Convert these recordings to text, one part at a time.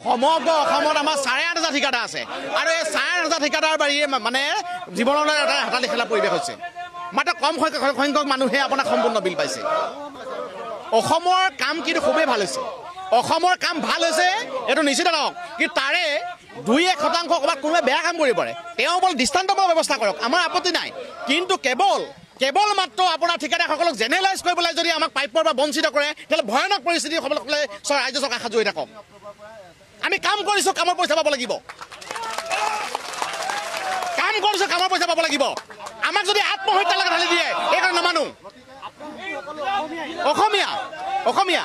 সমগ্ৰ অসমত আমাৰ 8,500 ঠিকাদাৰ আছে আৰু এই 8,500 ঠিকাদাৰ বাৰীয়ে মানে জীৱনলৈ এটা হাতালি খেলা পৰিৱেশ হৈছে। মাত্ৰ কম সংখ্যক মানুহে আপোনাক সম্পূৰ্ণ বিল পাইছে। অসমৰ কাম কিন্তু খুবেই ভাল হৈছে, অসমৰ কাম ভাল হৈছে এইটো নিশ্চিত নহওক, কিন্তু তাৰে 2-1% ক'ৰবাত কোনোবাই বেয়া কাম কৰিব পাৰে, তেওঁ অকল দৃষ্টান্তমূলক ব্যৱস্থা কৰক, আমাৰ আপত্তি নাই। কিন্তু কেৱল মাত্ৰ আপোনাৰ ঠিকাদাৰসকলক জেনেৰেলাইজ কৰি পেলাই যদি আমাক পাইপৰ পৰা বঞ্চিত কৰে, তেতিয়াহ'লে ভয়ানক পৰিস্থিতি সকলোকে ৰাজ্য চৰকাৰ সাজু হৈ থাকক। আমি কাম কৰিছোঁ, কামৰ পইচা পাব লাগিব, কাম কৰিছোঁ, কামৰ পইচা পাব লাগিব। আমাক যদি আত্মহত্যা লাগে ঢালি দিয়ে, এইকাৰণে নামানো। অসমীয়া অসমীয়া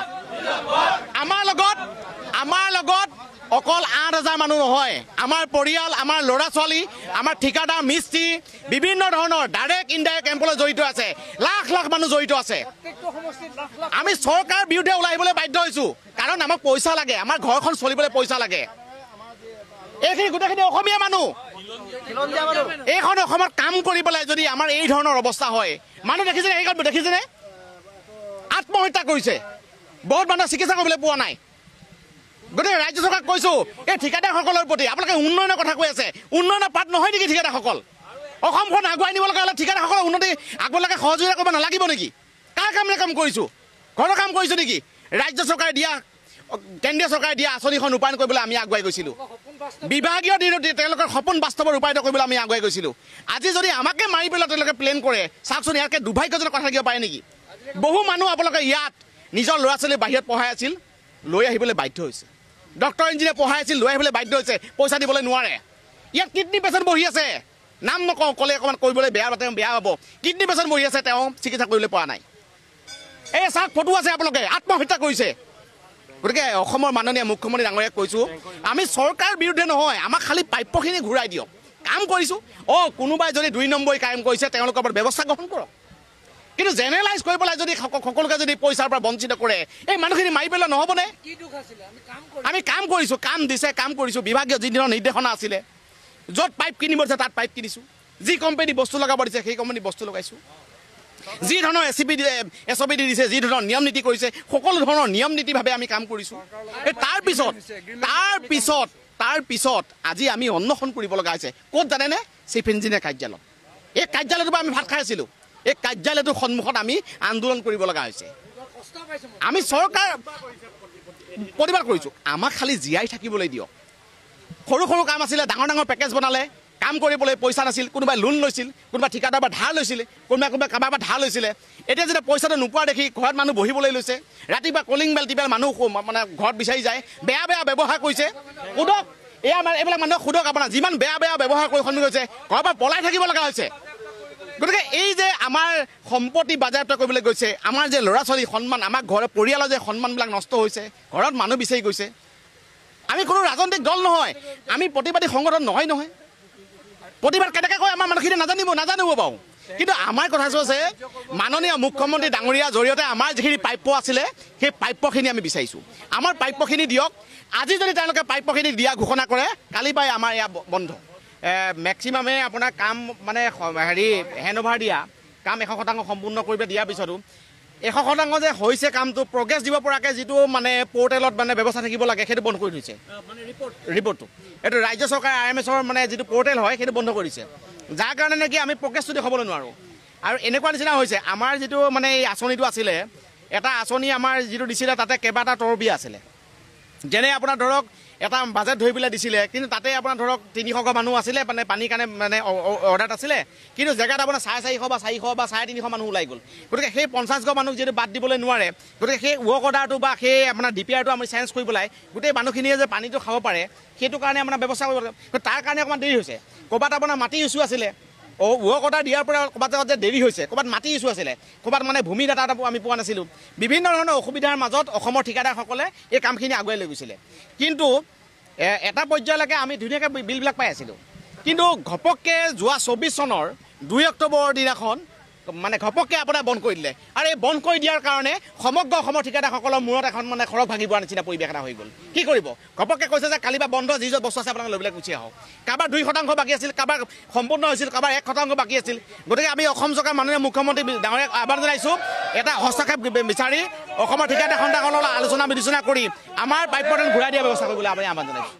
আমাৰ লগত অকল 8,000 মানুহ নহয়, আমাৰ পৰিয়াল, আমাৰ ল'ৰা ছোৱালী, আমাৰ ঠিকাদাৰ, মিস্ত্ৰী, বিভিন্ন ধৰণৰ ডাইৰেক্ট ইনডাইৰেক্ট এমপ্লয় জড়িত আছে, লাখ লাখ মানুহ জড়িত আছে। আমি চৰকাৰ বিৰুদ্ধে ওলাই আহিবলৈ বাধ্য হৈছোঁ, কাৰণ আমাক পইচা লাগে, আমাৰ ঘৰখন চলিবলৈ পইচা লাগে। এইখিনি গোটেইখিনি অসমীয়া মানুহ, এইখন অসমত কাম কৰি পেলাই যদি আমাৰ এই ধৰণৰ অৱস্থা হয়, মানুহ দেখিছেনে? এইখন দেখিছেনে? আত্মহত্যা কৰিছে, বহুত মানুহে চিকিৎসা কৰিবলৈ পোৱা নাই। গতিকে ৰাজ্য চৰকাৰক কৈছোঁ, এই ঠিকাদাৰসকলৰ প্ৰতি আপোনালোকে উন্নয়নৰ কথা কৈ আছে, উন্নয়নৰ পাত নহয় নেকি ঠিকাদাৰসকল? অসমখন আগুৱাই নিব লগা হ'লে ঠিকাদাৰসকলৰ উন্নতি আগবঢ়াকে সহযোগিতা কৰিব নালাগিব নেকি? কাৰ কামে কাম কৰিছোঁ? ঘৰৰ কাম কৰিছোঁ নেকি? ৰাজ্য চৰকাৰে দিয়া, কেন্দ্ৰীয় চৰকাৰে দিয়া আঁচনিখন ৰূপায়ণ কৰিবলৈ আমি আগুৱাই গৈছিলোঁ, বিভাগীয় দিনত তেওঁলোকৰ সপোন বাস্তৱত ৰূপায়িত কৰিবলৈ আমি আগুৱাই গৈছিলোঁ। আজি যদি আমাকে মাৰি পেলাই তেওঁলোকে প্লেন কৰে, চাওকচোন ইয়াতকৈ দুৰ্ভাগ্যজনক কথা থাকিব পাৰে নেকি? বহু মানুহ আপোনালোকে ইয়াত নিজৰ ল'ৰা ছোৱালী বাহিৰত পঢ়াই আছিল, লৈ আহিবলৈ বাধ্য হৈছে। ডক্টৰ ইঞ্জিনিয়াৰ পঢ়াই আছিল, লৈ আহিবলৈ বাধ্য হৈছে, পইচা দিবলৈ নোৱাৰে। ইয়াত কিডনী পেচেণ্ট বহি আছে, নাম নকওঁ, ক'লে অকণমান কৰিবলৈ বেয়া, তেওঁ বেয়া পাব। কিডনী পেচেণ্ট বহি আছে, তেওঁ চিকিৎসা কৰিবলৈ পৰা নাই। এই চাওক ফটো আছে, আপোনালোকে আত্মহত্যা কৰিছে। গতিকে অসমৰ মাননীয় মুখ্যমন্ত্ৰী ডাঙৰীয়াক কৈছোঁ, আমি চৰকাৰ বিৰুদ্ধে নহয়, আমাক খালি প্ৰাপ্যখিনি ঘূৰাই দিয়ক। কাম কৰিছোঁ, কোনোবাই যদি 2 নম্বৰী কাম কৰিছে, তেওঁলোকৰ ওপৰত ব্যৱস্থা গ্ৰহণ কৰক। কিন্তু জেনেৰেলাইজ কৰি পেলাই যদি সকলোকে যদি পইচাৰ পৰা বঞ্চিত কৰে, এই মানুহখিনি মাৰি পেলোৱা নহ'বনে? আমি কাম কৰিছোঁ, কাম দিছে, কাম কৰিছোঁ। বিভাগীয় যি ধৰণৰ নিৰ্দেশনা আছিলে, য'ত পাইপ কিনিব দিছে তাত পাইপ কিনিছোঁ, যি কোম্পানী বস্তু লগাব দিছে সেই কোম্পানী বস্তু লগাইছোঁ, যি ধৰণৰ এছ অ' পি দি দিছে, যি ধৰণৰ নিয়ম নীতি কৰিছে, সকলো ধৰণৰ নিয়ম নীতিভাৱে আমি কাম কৰিছোঁ। তাৰপিছত আজি আমি অন্বেষণ কৰিব লগা হৈছে। ক'ত জানেনে? চিফ ইঞ্জিনিয়াৰ কাৰ্যালয়ত। এই কাৰ্যালয়টোৰ পৰা আমি ভাত খাই আছিলোঁ, এই কাৰ্যালয়টোৰ সন্মুখত আমি আন্দোলন কৰিব লগা হৈছে। আমি চৰকাৰ প্ৰতিবাদ কৰিছোঁ, আমাক খালি জীয়াই থাকিবলৈ দিয়ক। সৰু সৰু কাম আছিলে, ডাঙৰ ডাঙৰ পেকেজ বনালে, কাম কৰিবলৈ পইচা নাছিল, কোনোবাই লোন লৈছিল, কোনোবা ঠিকাদাৰ পৰা ধাৰ লৈছিলে, কোনোবাই কাৰোবাৰ পৰা ধাৰ লৈছিলে। এতিয়া যেতিয়া পইচাটো নোপোৱা দেখি ঘৰত মানুহ বহিবলৈ লৈছে, ৰাতিপুৱা কলিং বেল টিপেল মানুহ মানে ঘৰত বিচাৰি যায়, বেয়া বেয়া ব্যৱহাৰ কৰিছে। সোধক, এয়া এইবিলাক মানুহক সোধক, আপোনাৰ যিমান বেয়া বেয়া ব্যৱহাৰ কৰি সন্মুখীন হৈছে, ঘৰৰ পৰা পলাই থাকিব লগা হৈছে। গতিকে এই যে আমাৰ সম্পত্তি বাজেয়াপ্ত কৰিবলৈ গৈছে, আমাৰ যে ল'ৰা ছোৱালীৰ সন্মান, আমাৰ ঘৰৰ পৰিয়ালৰ যে সন্মানবিলাক নষ্ট হৈছে, ঘৰত মানুহ বিচাৰি গৈছে। আমি কোনো ৰাজনৈতিক দল নহয়, আমি প্ৰতিবাদী সংগঠন নহয় নহয়। প্ৰতিবাদ কেনেকৈ কয় আমাৰ মানুহখিনি নাজানিব বাৰু, কিন্তু আমাৰ কথা হৈছে মাননীয় মুখ্যমন্ত্ৰী ডাঙৰীয়াৰ জৰিয়তে আমাৰ যিখিনি প্ৰাপ্য আছিলে সেই প্ৰাপ্যখিনি আমি বিচাৰিছোঁ। আমাৰ প্ৰাপ্যখিনি দিয়ক। আজি যদি তেওঁলোকে প্ৰাপ্যখিনি দিয়া ঘোষণা কৰে, কালি পাই আমাৰ এয়া বন্ধ। মেক্সিমামে আপোনাৰ কাম মানে হেৰি হেণ্ড অভাৰ দিয়া কাম 100% সম্পূৰ্ণ কৰিব দিয়াৰ পিছতো 100% যে হৈছে কামটো প্ৰগ্ৰেছ দিব পৰাকৈ যিটো মানে পৰ্টেলত মানে ব্যৱস্থা থাকিব লাগে সেইটো বন্ধ কৰি দিছে। ৰিপৰ্টটো এইটো ৰাজ্য চৰকাৰে আৰ এম এছৰ মানে যিটো পৰ্টেল হয় সেইটো বন্ধ কৰি দিছে, যাৰ কাৰণে নেকি আমি প্ৰগ্ৰেছটো দেখুৱাবলৈ নোৱাৰোঁ। আৰু এনেকুৱা নিচিনা হৈছে আমাৰ যিটো মানে এই আঁচনিটো আছিলে, এটা আঁচনি আমাৰ যিটো দিছিলে তাতে কেইবাটা তৰবি আছিলে। যেনে আপোনাৰ ধৰক এটা বাজেট ধৰি পেলাই দিছিলে, কিন্তু তাতে আপোনাৰ ধৰক 300 মানুহ আছিলে মানে পানীৰ কাৰণে মানে অৰ্ডাৰত আছিলে, কিন্তু জেগাত আপোনাৰ 450 বা 400 বা 350 মানুহ ওলাই গ'ল। গতিকে সেই 50 মানুহক যিহেতু বাদ দিবলৈ নোৱাৰে, গতিকে সেই ৱৰ্ক অৰ্ডাৰটো বা সেই আপোনাৰ ডি পি আৰটো আমি চেঞ্জ কৰি পেলাই গোটেই মানুহখিনিয়ে যে পানীটো খাব পাৰে সেইটো কাৰণে আপোনাৰ ব্যৱস্থা কৰিব লাগে। তাৰ কাৰণে অকণমান দেৰি হৈছে। ক'ৰবাত আপোনাৰ মাটি ইছ্যু আছিলে, ৱৰ্ক অৰ্ডাৰ দিয়াৰ পৰা ক'ৰবাত জেগাত যে দেৰি হৈছে, ক'ৰবাত মাটি ইছ্যু আছিলে, ক'ৰবাত মানে ভূমি ডাটা এটা আমি পোৱা নাছিলোঁ। বিভিন্ন ধৰণৰ অসুবিধাৰ মাজত অসমৰ ঠিকাদাৰসকলে এই কামখিনি আগুৱাই লৈ গৈছিলে। কিন্তু এটা পৰ্যায়লৈকে আমি ধুনীয়াকৈ বিলবিলাক পাই আছিলোঁ, কিন্তু ঘপককৈ যোৱা 24 চনৰ 2 অক্টোবৰৰ দিনাখন মানে ঘপককৈ আপোনাৰ বন্ধ কৰি দিলে। আৰু এই বন্ধ কৰি দিয়াৰ কাৰণে সমগ্ৰ অসমৰ ঠিকাদাৰসকলৰ মূৰত এখন মানে খৰক ভাঙি পোৱাৰ নিচিনা পৰিৱেশ এটা হৈ গ'ল। কি কৰিব, ঘপককৈ কৈছে যে কালি বা বন্ধ, যি য'ত বস্তু আছে আপোনালোকে লৈ পেলাই গুচি আহক। কাৰোবাৰ 2% বাকী আছিল, কাৰোবাৰ সম্পূৰ্ণ হৈছিল, কাৰোবাৰ 1% বাকী আছিল। গতিকে আমি অসম চৰকাৰ মাননীয় মুখ্যমন্ত্ৰী ডাঙৰীয়াক আহ্বান জনাইছোঁ, এটা হস্তক্ষেপ বিচাৰি অসমৰ ঠিকাদাৰ সন্থাসকলৰ আলোচনা বিলোচনা কৰি আমাৰ প্ৰাপ্য ধন ঘূৰাই দিয়াৰ ব্যৱস্থা কৰিবলৈ আমি আহ্বান জনাইছোঁ।